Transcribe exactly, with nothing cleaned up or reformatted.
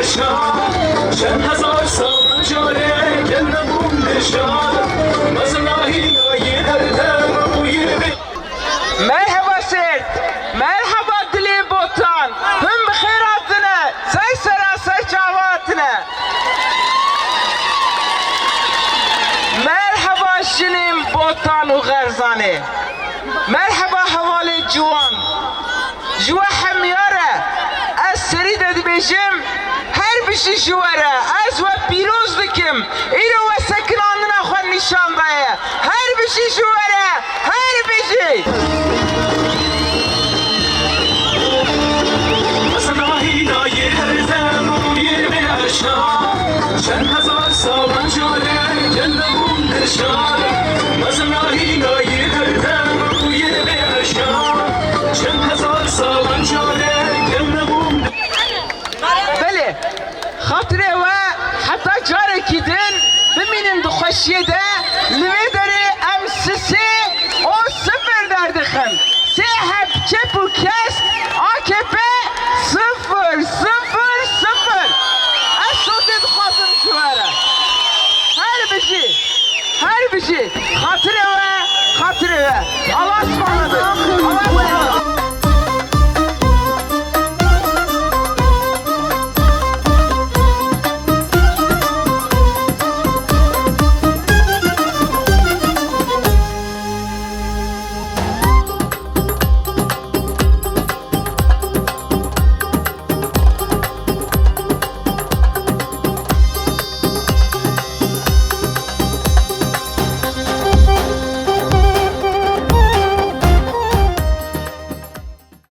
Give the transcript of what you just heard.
Çend hezar sal carê gel nebûn nişan, mezin nahîna yê erdem û yê vê. Merheba Sêrt, merheba dilê Botan, hûn bi xêr hatine, ser sera ser çava hatine. Merheba jinên Botan û Xerzanê, merheba hevalê ciwan. Ji we hemiya re ez serî de dibêjim, her bijî ji we re, ez we pîroz dikim. Îro we sekinandina xwe nîşan daye. Her bijî ji we re, her bijî. Mezin nahîna yê erdem û yê vê erşa, çend hezar salan carê gel nebûn nişan. Mezin nahîna yê erdem û yê vê erşa, çend hezar salan carê gel nebûn. Belê, xatirê we heta carekî din bimînin di xweşiyê de, li vê derê em sisê û sifir derdixin. Sê heb çep û kesk, A K P sifir, sifir, sifir. Ez sotê dixwazim ji we re. Her bijî, her bijî. Xatirê we, xatirê we. Allah subhanahu ve.